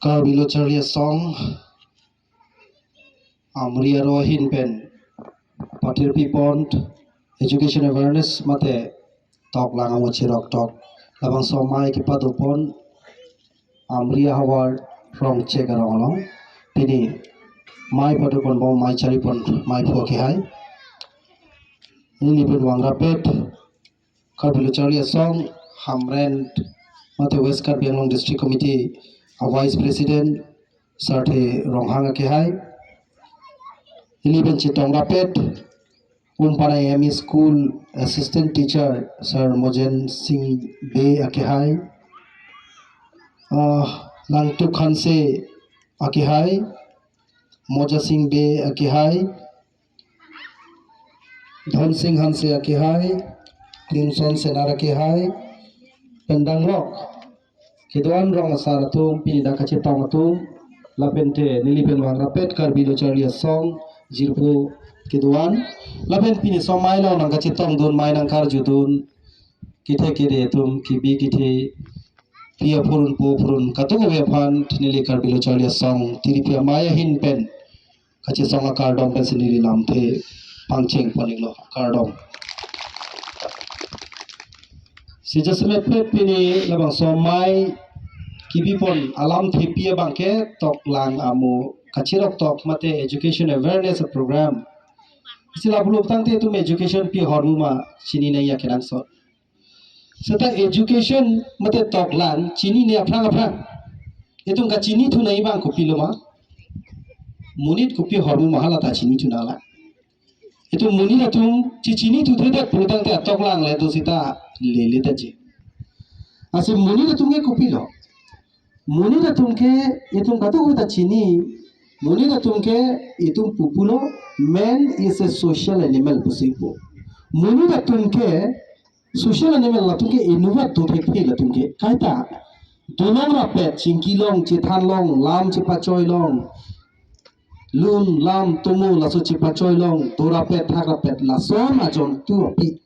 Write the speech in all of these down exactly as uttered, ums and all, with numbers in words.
Karbi Lo Charli Asong Amri aro ahin pen patirpi pon education awareness mate toklang amo chirok tok labangso amei kepadopon Amri ahavar Rongchek arong along. Pini amei padopon bom, amei charipon amei phu akehai. Neli pen vangrapet Karbi Lo Charli Asong Hamren mate West Karbi Anglong District Committee a Vice President Sarthe Ronghang akehai. Neli pen chetongrapet Umpanai M E School Assistant Teacher Sir Mojen Singh Bey akehai. Ah, Langtuk Hanse akehai, Moja Singh Bey akehai, Dhon Singh Hanse akehai, Clemson Senar akehai, pen dangrok kedo-an rong asar atum, pini dak kachetong atum, lapen te neli pen vangrapet Karbi Lo Charli Asong jirpo kedo-an, lapen pini laso amei along nangkachetongdun, amei nangkarjudun kethe kere atum, kebi kethe, pi aphurun po aphurun kadokave aphan neli Karbi Lo Charli Asong tiripi amei ahin pen kachesong akardom pensi neli lamthe pangcheng pon-iklo, kardom. Si jasemet pet pini labangso amei kebipon alamthepi abangke toklang amo kachirok tok mate education awareness program. Si lapulo tangte itum education pi ahormu ma chinine akenangsot. Seta education mate toklang chinine aphrang aphrang itum kachinithu nangji abang kopilo ma? Monit kopi ahormu ma hala ta chinithu nanglang. Itum monit atum chechinithu thedet pulotangte atoklang le do seta lele taji. Lasi monit atum ke kopilo? Monit atum ke itum kadokave ta chini. Monit atum ke itum pupulo, man is a social animal pusi pu. Monit atum ke social animal, latum ke inutvet do thekthe latum ke. Kaita, dolong rapet, chingkilong, chethanlong, lam chepachoilong, lun, lam, tomo, laso chepachoilong, do rapet, thak rapet, lason ajontu api.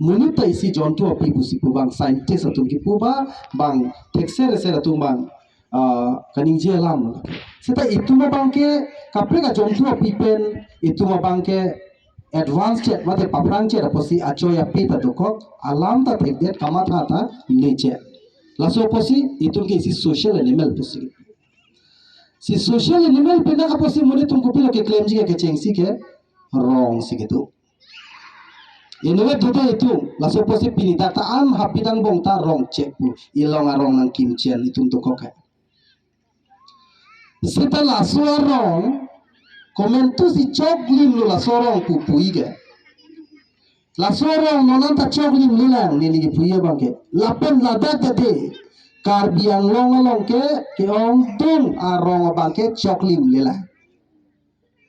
Monit ta isi jontu api pusi pu abang scientist atum kepu ba, bang thekser eser atum bang, ah, kaningje alam. Seta itum abangke kaprek ajontu api pen itum abangke advance chet mate paphrang chet apotsi achoi api ta dokok, alam ta thekdet, kamatha ta lechet. Laso apotsi itum ke isi social animal pusi. Si social animal pen nang apotsi monit atum kopilo keklemji ke, kechengsi ke rong si kedo. Inutvet dote itum, laso apotsi pini dak ta an happy dang bong ta Rongchek pu, ilong arong nangkimchen itum dokok hai. Seta laso arong komantusi choklimlo laso arong pu puji ke. Laso arong non anta choklimlelang neli kepuji abangke. Lapen ladak tade Karbi Anglong along ke ke-ongdung arong abangke choklimlelang.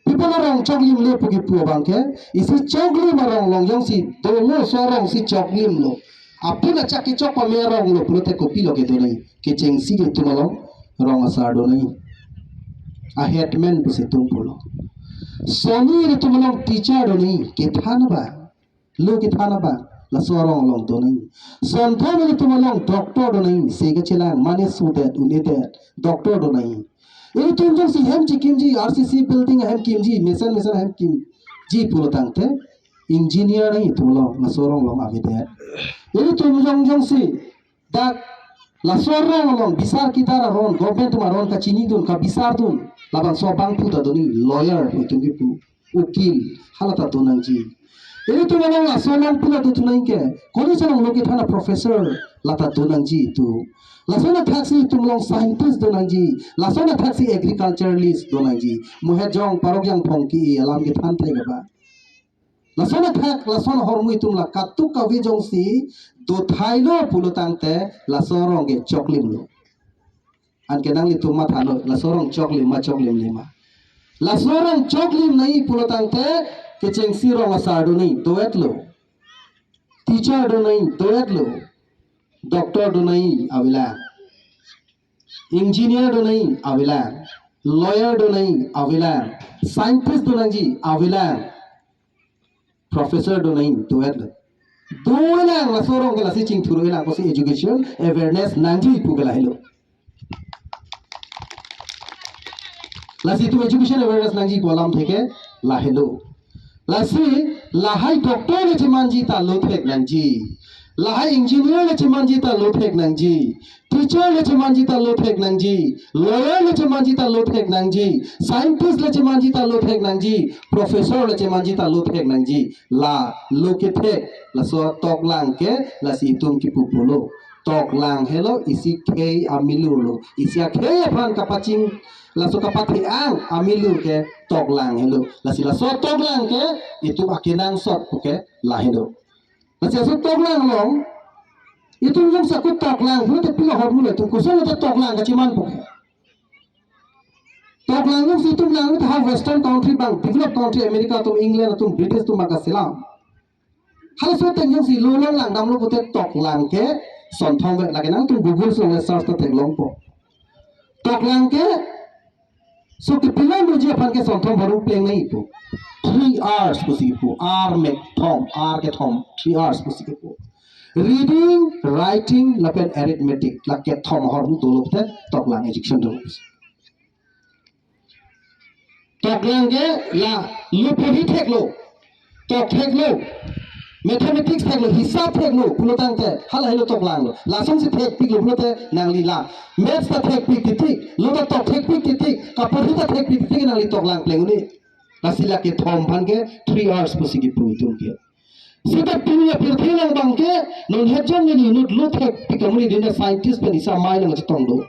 Pi apot arong choklimle pu kepu abangke, isi choklim arong along jongsi dolo, laso arong si choklimlo. Apun achak kechok pame aronglo pulote kopilo kedo nangji? Kechengsi ke itum along rong asar do nangji. A headman pusi itum pulo. Soni itum along teacher do nangji, kethan abang. Lo kethan abang, laso arong along do nangji. Sonthom itum along doctor do nangji, se kachelang, mane sudet, unedet, doctor do nangji. Itum jongsi hem chekimji, R C C building ahem kimji, mesen mesen ahem kimji pulotangte engineer nangji itum along, laso arong along avedet. Itum jong jongsi dak laso arong along bisar kidar aron, government atum aron kachinidun, kabisardun, labangso abangphu ta do nangji, lawyer itum kepu, ukil, hala ta do nangji. Itum along laso along pila dothu nangji ke, college along lo kethan a-professor la ta do nangji itum. Lason athaksi itum along scientist do nangji. Lason athaksi agriculturalist do nangji. Muhet jong parok jangphong ke-e alam kethan thek abang. Lason athak, lason ahormu itum la katuk kave jongsi dothailo pulotangte laso arong ke choklimlo. Anke nanglitum matha noi, laso arong choklim ma, choklimle ma? Laso arong choklim nangji pulotangte kechengsi rong asar do nangji, do-etlo. Teacher do nangji, do-etlo. Doctor do nangji, avelang. Engineer do nangji, avelang. Lawyer do nangji, avelang. Scientist do nangji, avelang. Professor do nangji, do-etlo. Dolang laso arong ke lasi chingthur-e lang pusi education awareness nangji pu ke lahelo. Lasi itum education awareness nangji pu alam theke lahelo. Lasi lahai doctor le chemanji ta lo thek nangji. Lahai engineer le chemanji ta lo thek nangji. Teacher le chemanji ta lo thek nangji. Lawyer le chemanji ta lo thek nangji. Scientist le chemanji ta lo thek nangji. Professor le chemanji ta lo thek nangji. La lo kethek laso toklang ke lasi itum kipu pulo. Toklang helo isi khei amilur lo. Isi akhei aphan kapaching laso kapathe-ang amilur ke toklang helo. Lasi laso toklang ke itum akenangsot pu ke lahelo. Lasi laso toklang along itum jongsi ako toklang pulote pilo ahormu le itum koson lote toklang kachiman pu ke. Toklang jongsi itum lang ta ha Western country abang, developed country, America atum, England atum, British atum abang kaselam. Halaso ateng jongsi lo long langdamlo pute toklang ke sonthom vet, lake nangtum Google along search ta theklongpo. Toklang ke so kepilon doji aphan ke sonthom baru pleng nangji pu. Three R's pusi kipu, R mek thom, R kethom, three R's pusi kipu. Reading, writing, lapen arithmetic, la kethom ahormu dolo pute toklang education dolo pusi. Toklang ke la lo porhi theklo, tok theklo, mathematics theklo, hisab theklo pulo tangte hala helo toklang lo. Lasonsi thekpiklo pulote nangli la maths ta thekpik titik, lo ta tok thekpik titik, kaporhi ta thekpik titik nangli toklang pleng un-e. Lasi la kethom aphan ke three R's pusi kipu itum ke. Seta pini apirthe along abang ke non het jong neli inut lo thekpik amonit dina scientist pen isi amei along chetong do.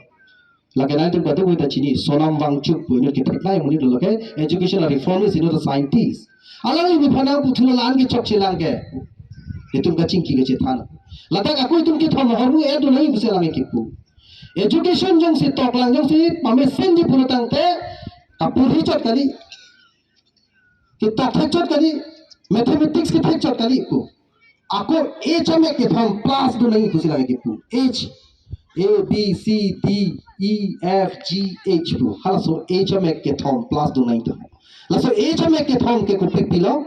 Lake nangtum kadokave ta chini Sonam Wangchuk pu inut kethek nai amonit lo, lake educational reformist, inut scientist. Alangli nephan nangputhulo la-an ke chokche lang ke. Itum kachingki kachethan. Ladak ako itum kethom ahormu edo nangji pusi alang kipu. Education jongsi toklang jongsi pamesenji pulo tangte kaporhi chot kali. Kitab thek chot kali, mathematics ke thek chot kali pu. Ako H amek kethom plus do nangji pusi lake kipu. H, A, B, C, D, E, F, G, H pu. Halaso H amek kethom plus do nangji ta. Laso H amek kethom ke kopi pilo?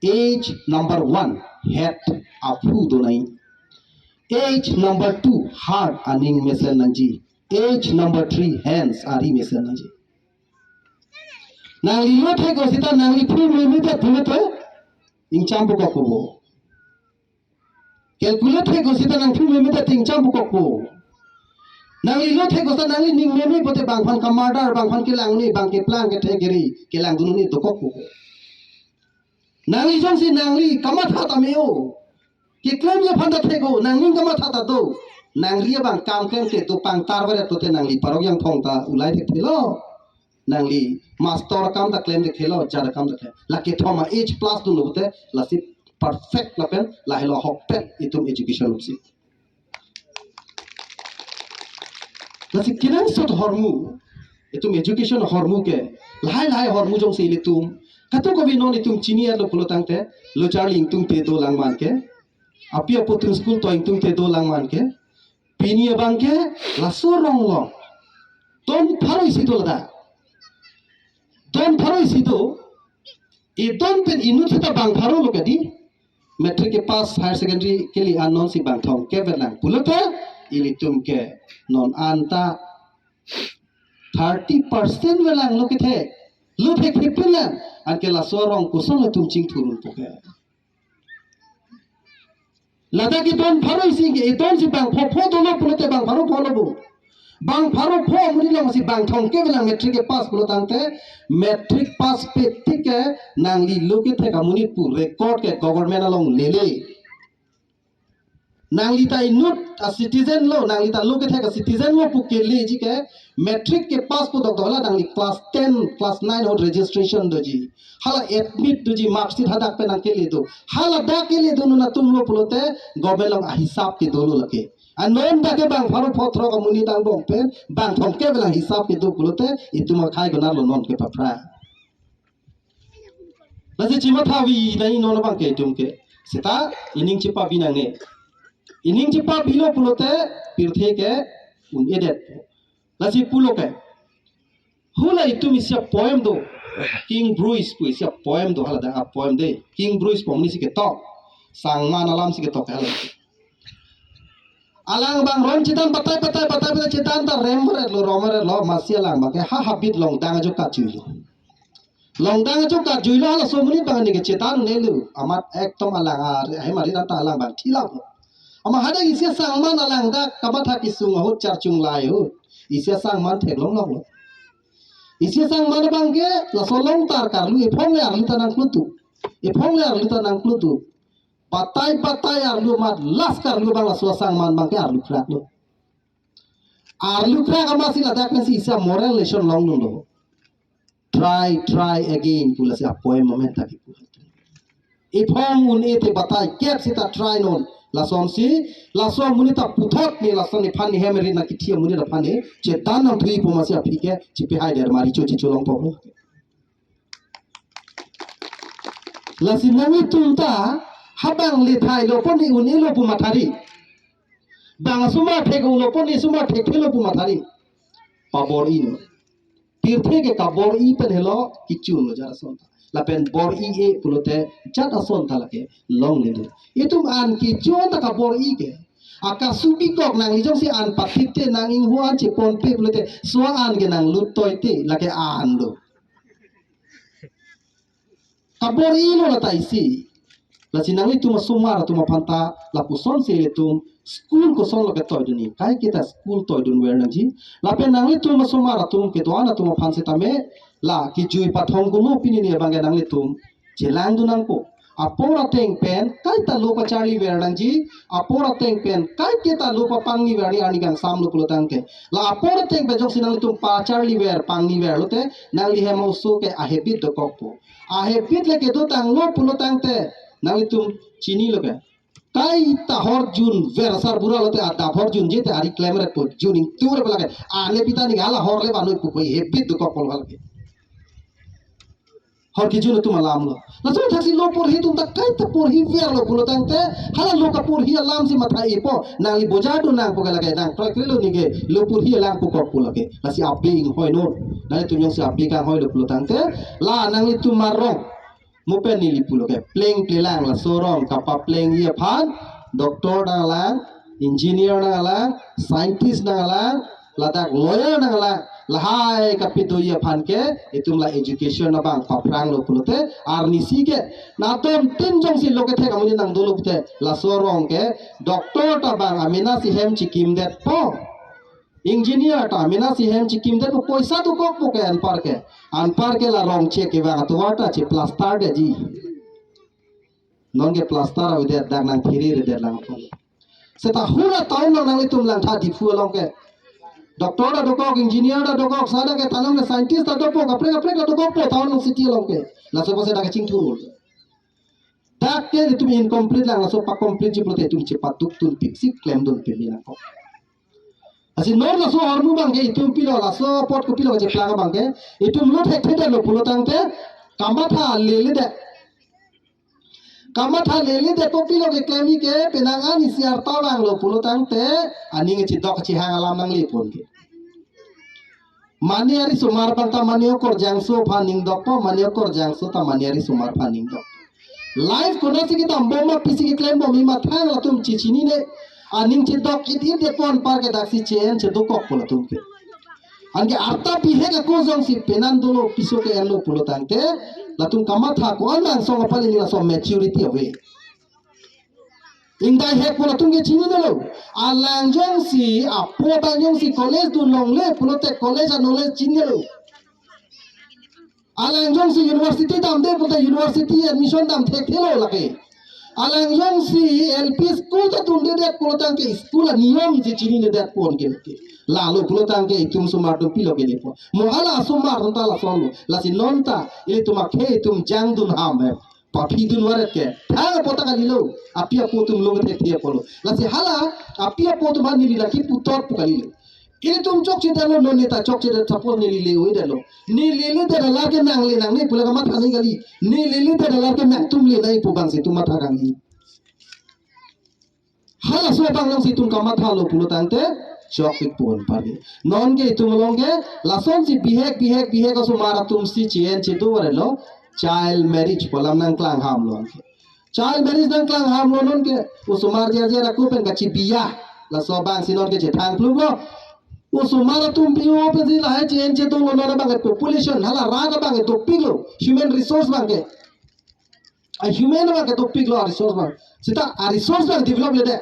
H number one, het aphu do nangji. H number two, heart, aning mesen nangji. H number three, hands, ari mesen nangji. Nangli lo thek-o seta nangli phu meme ta phu me to ingcham pukok pupo. Calculate thek-o seta nang phu meme ta ingcham pukok po. Nangli lo thek-o seta nangli ning meme pote bang aphan ka-murder, bang aphan kelang un-e, bang keplang kethek keri kelang dun un-e dokok pupo. Nangli jongsi nangli kamatha ta me-o. Keklemji aphan ta thek-o, nangning kamatha ta do. Nangli abang kam klem ke do pangtar varet pote nangli parok jangthong ta ulai thekthelo. Nangli master akam ta klem thekthelo, jar akam ta klem. La kethom a H plus dunlo pote, lasi perfect lapen lahelo ahokpet itum education upsi. Lasi kenangsot ahormu, itum education ahormu ke, lahai lahai ahormu jongsi ilitum kadokave non itum chini-etlo pulo tangte, lo charli ingtungte dolang man ke, api apo atum school to ingtungte dolang man ke, pini abang ke laso arong along don pharo isi do ladak. Don pharo isi do, e don pen inut seta bang pharo lo kedi, matric kepass, higher secondary kele an nonsi bang thomkep vetlang pulote, ilitum ke non anta thirty percent vetlang lo kethe, lo thekthepin lang, anke laso arong koson latum chingthur un pu ke. Ladak e don pharo isi ke, e donsi bang pho pho dolo pulote bang pharo pho lo bo. Bang pharo pho amonit alongsi bang thomkep lang matric kepass pulo tangte, matric pass petik ke nangli lo kethek amonit pu record ke government along lele. Nangli ta inut a citizen lo, nangli ta lo kethek a citizen lo pu keleji ke, matric kepass pu dokdok hala nangli class ten, class nine ahut registration doji. Hala admit doji, marksheet hadak pen nangkele do. Haladak kele do non atum lo pulote, government along ahisap kedo lo lake. Anon dak ke bang pharo pho throk amonit angbong pen, bang thomkep lang hisap kedo pulote, itum akhai konar lo non kepaphra. Lasi chimathavi nai non abang ke itum ke. Seta ining chipavi nangne. Ining chipavilo pulote pirthe ke un-edet. Lasi pulo ke. Hula itum isi a-poem do. King Bruce pu isi a-poem do, haladak a-poem de. King Bruce pu amonit si ketok. Sangman alam si ketok el. Alang abang ron chedan batai batai batai batai chedan ta rem ret lo, rom ret lo, masi alang abang ke ha habit longdang ajo kat jui lo. Longdang ajo kat jui lo, halaso amonit abang ne ke chedan ne lo. Amat ekdom alang a, ahem arit anta alang abang thilap lo. Amat hadak isi asangman alang dak kamatha kesung ahut charchung lai ahut, isi asangman theklong lok lo. Isi asangman abang ke laso along ta karlu, ephong le arlu ta nangklutu. Ephong le arlu ta nangklutu. Batai batai arlu amat last karlu abang laso asangman abang ke arlu krak lo. Arlu krak amat si ladak pensi isi amoral lesson longdun lo. Try, try again pu lasi apoem amen ta kipu. Ephong un-e te batai kep seta try non. Lasonsi, laso amonit ta puthot ne lason iphan ne hem ri na kithi amonit aphan ne chedan nangthui pu masi aphi ke chipehai der mari cho chicho longpo. Lasi nanglitum ta habang le thai lo pon ne un-e lo pu mathari. Bang asomar thek ulo pon ne asomar thekthelo pu mathari. Pabor-i non. Pirthe ke kabor-i pen helo kechun lo jat ason ta. Lapen bor-i-e pulote jat ason ta lake longle do. Itum an kechun ta kabor-i ke. Akasu bikok nangli jongsi an pathik te nang ingho an cheponpe pulote so an ke nanglut toi te lake an do. Kabor-i lo lata isi. Lasi nanglitum asomar atum aphan ta lapuson si ilitum school koson lo ketoidun ni. Kaike ta school toidun ver nangji. Lapen nanglitum asomar atum kedo-an atum aphan setame la kejui pathong kulu pini ni abang ke nanglitum chelangdun nangpo. Apor ateng pen kaita lo pacharli ver nangji. Apor ateng pen kaike ta lo papangni ver ni arni kangsam lo pulo tangte. La apor ateng pen jongsi nanglitum pacharli ver pangni ver lote nangli hem oso ke a-habit dokokpo. A-habit le kedo tanglo pulo tangte nanglitum chinilo ke. Kaita hor jun ver sarbura lote adap hor junje te ari klem ret po, jun ingtur pe lake. Ane pita ni hala hor le vanoi pu pu habit dokokpo lake. Hor kejun atum alam lo. Laso thaksi lo porhi atum ta kaita porhi ver lo pulo tangte hala lo kaporhi alam si matha-ipo. Nangli bojar dun nangpo ke lake nang try krelo ni ke lo porhi alam pu kok pu lake. Lasi abi inghoi non. Nanglitum jongsi abi kanghoi lo pulo tangte la nanglitum arong. Mo pen neli pulo ke pleng plelang laso arong kapaplengji aphan doctor nanglang, engineer nanglang, scientist nanglang, ladak lawyer nanglang, lahai kapidoji aphan ke itum la education abang paphrang lo pulote arnisi ke naton tin jongsi lo kethek amonit nang dolo pute laso arong ke doctor ta bang amena si hem chikimdetpo. Engineer ta mena si hem chikimdetpo, poisa dokokpo ke anpar ke. Anpar ke la rong chek kevang atovar ta che plaster detji. Non ke plaster avedet dak nang phiri redet lang aphan. Seta hula town along nanglitum langtha Diphu along ke. Doctor ta dokok, engineer ta dokok, sada ke tanong ke scientist ta dokok, kaprek kaprek ta dokokpo town along city along ke. Laso apotsi dak kachingthur. Dak ke itum incomplete lang, laso pa-complete ji pulote itum chepaduk dun pik si klemdun pik ni nangkok. Lasi non laso ahormu abang ke itum pilo, laso apot kopilo kacheplang abang ke itum lo thekthedetlo pulo tangte kamatha leledet. Kamatha leledet kopilo ke klem-i ke penang an isi arta vanglo pulo tangte aning chedok chehang alam nangle pon ke. Mane arisomar abang ta mane okorjangso aphan ning dokpo, mane okorjangso ta mane arisomar aphan ning dok. Life konatsi kedam bom ma pisi keklem bom ema thang latum chechinine. Aning chedok it it detpo anpar ke daksi che-en chedokokpo latum ke. Anke arta bihek ako jongsi penan dolo piso ke-enlo pulo tangte latum kamatha ko-an angsong aphan ili laso maturity ave. Ingdai hek pulo latum ke chininelo. Alang jongsi apo abang jongsi college dun longle pulote college a-knowledge chininelo. Alang jongsi university damde pulote university admission dam thekthelo lake. Alang jongsi L P school ta dundedet pulo tangte school aniyom si chininedet pon ke lake. Lalo pulo tangte itum osomar atum pilo kelepo. Mo hala osomar atum ta lasonlo. Lasi non ta ilitum akhei atum jangdun ham he. Paphidun varet ke. Thang apot ta kalilo. Api apo atum lo thekthe apotlo. Lasi hala api apo atum ha neli lake puthot pu kalilo. Ilitum chokchedetlo, non neta chokchedet, suppose neli le-o-edetlo. Neli ledet alar ke nang le nangne pu la kamatha nangji kali. Neli ledet alar ke nangtum le nangji pu abang si itum matha kangji. Halaso abang along si itum kamathalo pulo tangte chokpik pon parke. Non ke itum along ke lasonsi bihek bihek bihek osomar atum si che-en chedo varelo child marriage pu alam nangklang hamlo anke. Child marriage nangklang ham lo non ke, osomar jer jer ako pen kachibi-a. Laso abang si non ke chethang plum lo. Osomar atum pi-o pensi lahai che-en chedolo, non abang ke population, hala rat abang ke dopik lo, human resource abang ke. A human abang ke dopik lo, a resource abang. Seta a resource abang develop ledet.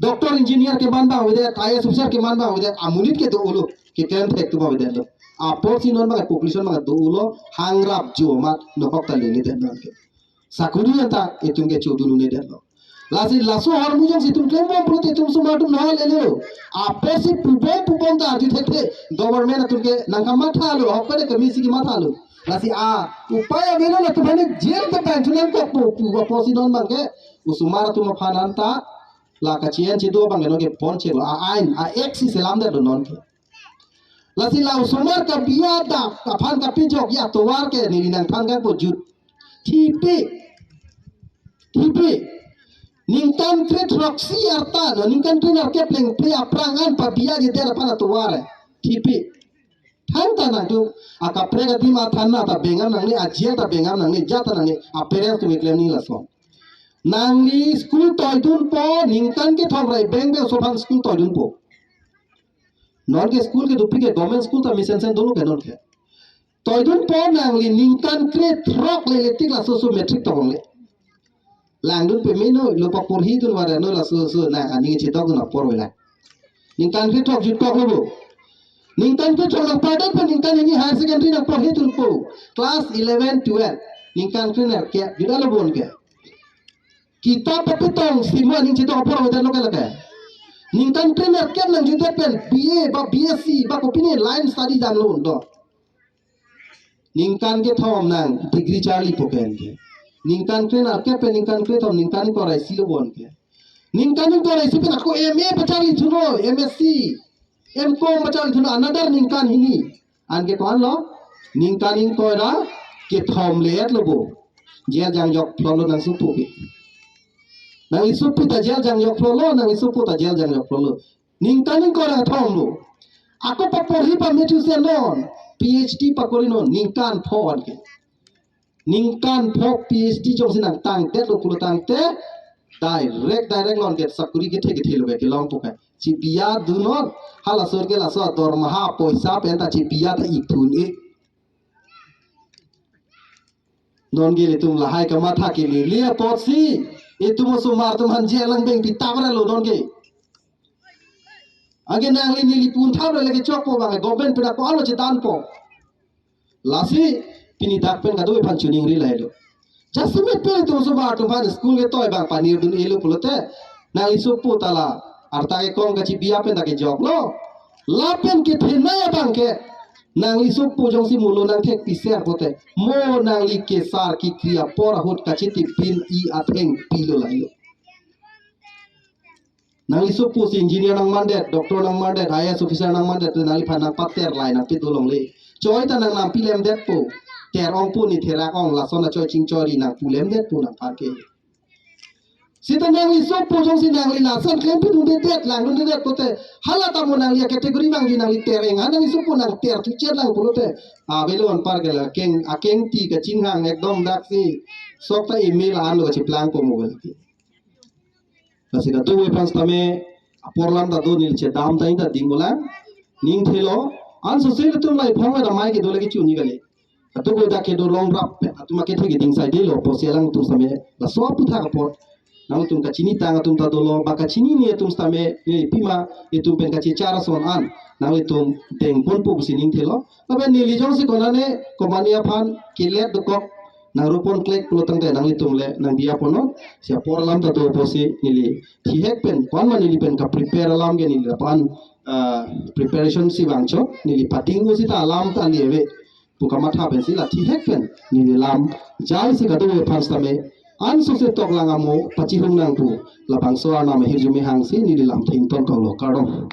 Doctor, engineer keman abang avedet, I A S officer keman abang avedet, amonit ke do-o lo, keklem thek atum avedet lo. Apotsi non abang ke population abang ke do-o lo, hangrap jomat nohok ta leledet non ke. Sakuri anta itum ke chodun un-edet lo. Lasi laso ahormu jongsi itum klembom pulote itum osomar atum nahal lele lo. Apotsi pubom pubom ta arju thekthe, government atum ke nangkamatha lo, ahok pen kemisi kematha lo. Lasi a upai avelo, latum aphan jail ta pen chunang kokpo pu apotsi non abang ke osomar atum aphan anta la kachi-en chedo abang ke non ke ponchek lo, a ain, a act si selamdet lo non ke. Lasi la osomar kabi-a dak aphan kapejok-i atovar ke neli nangthan kangpo jut. Thipi. Thipi. Ningkan kre throksi arta, no, ningkan kre nerkep lengpe aphrang an pabi-a jedet aphan atovar. Thipi. Than ta nangtum, akaprek adim athan na ta bengam nangne, ajia ta bengam nangne, ja ta nangne, a parents atum keklem ni laso. Nangli school toidunpo, ningkan kethom ra beng beng oso aphan school toidunpo. Non ke school ke dopik ke government school ta mesensen dolo ke non ke. Toidunpo nangli ningkan kre throk lele tik laso oso matric tong longle. Langdun peme noi, lo paporhidun vare noi laso oso, nang aning chedokdun apor vela. Ningkan kre throk jutkok lo bo. Ningkan kre throk nangpadet pen ningkan hini higher secondary nangporhidunpo. Class eleven, twelve. Ningkan kre nerkep, juda lo bon ke. Kitap apitong sima ning chedok apor avedet lo ke lake. Ningkan kre nerkep nangjudet pen B A ba B S C ba kopine line study damlo do. Ningkan kethom nang degree charlipo ke anke. Ningkan kre nerkep pen ningkan kre thom, ningkan ingkoi ra isi lo bon ke. Ningkan ingkoi ra isi pen ako M A pacharlithunon, M S C, M Com pacharlithunon, another ningkan hini. Anke ko-an lo, ningkan ingkoi ra kethom le-et lo bo. Jail jangjok phlo lo nangsopo ke. Nangli sopo ta jail jangjok phlo lo, nangli sopo ta jail jangjok phlo lo. Ningkan ingkoi ra thom lo. Ako paporhi pamethusenon, P H D pakorinon, ningkan pho anke. Ningkan pho P H D jongsi nangtangdet lo pulo tangte, direct direct lo anke sakuri kethe kethe lo ke kelongpo ke. Chibi-a dunnon, halaso ke laso dormaha poisa pen ta chibi-a ta ikthun-e. Non ke ilitum lahai kamatha ke lele apotsi itum osomar atum aphan jail nangbeng pitap ra lo non ke. Anke nangli neli pun thap ra lake chokpo abang government pen ako alo chedanpo. Lasi pini dak pen kadokave aphan choningri lahelo. Jasemet pen itum osomar atum aphan school ketoi abang panirdun-e lo pulote, nangli sopo ta la arta kekong kachibi-a pen ta kejok lo. Lapen kethenei abang ke nangli sopo jongsi molo nangthek piser pote, mo nangli kesar kekri apor ahut kachetip pin-i athengpi lo lahelo. Nangli sopo si engineer nangmandet, doctor nangmandet, I A S officer nangmandet, nangliphan nangpater lai nangpidun longle. Choi ta nangnam pilemdetpo. Ter ongpo, ne therak ong, lason achoi chingchoi ri nangpulemdetpo nangpar ke. Seta nangli sopo jongsi nangli lason klempidundedet, langdundedet pote, hala ta mo nangli a-category vangji nangli ter eng, ha nangli sopo nangter thuchet lang pulote, avelo anpar ke la keng, akengti kachinghang ekdom daksi sok ta email an lo kachiplangpo mo ke lake. Lasi kadokave aphan sitame apor alam ta do, neli chedam ta ingta ding bolang. Ning thelo, ansose ilitum la iphong ra mai kedo lake chuni kali. Kadokave dak kedo longrap pen atum akethe keding saidelo apotsi alangtum sitame laso aputhak apot nangtum kachinitang atum ta dolo, ba kachinine atum sitame, eh, pima itum pen kachechar ason an nanglitum dengponpo pusi ning thelo. Lapen neli jongsi konane komane aphan kelet dokok nangropon klek pulo tangte nanglitum le nangdiya ponnon. Si apor alam ta do apotsi neli thihek pen, ko-an ma neli pen kaprepare alam ke neli lapu-an, ah, preparation si vangchot, neli pating-o seta alam ta live pu kamatha pensi la thihek pen neli lam jaisi kadokave aphan sitame ansose toklang amo pachihung nang pu labangso arnam ahirjume hangsi neli lam thengton kanglo, kardom.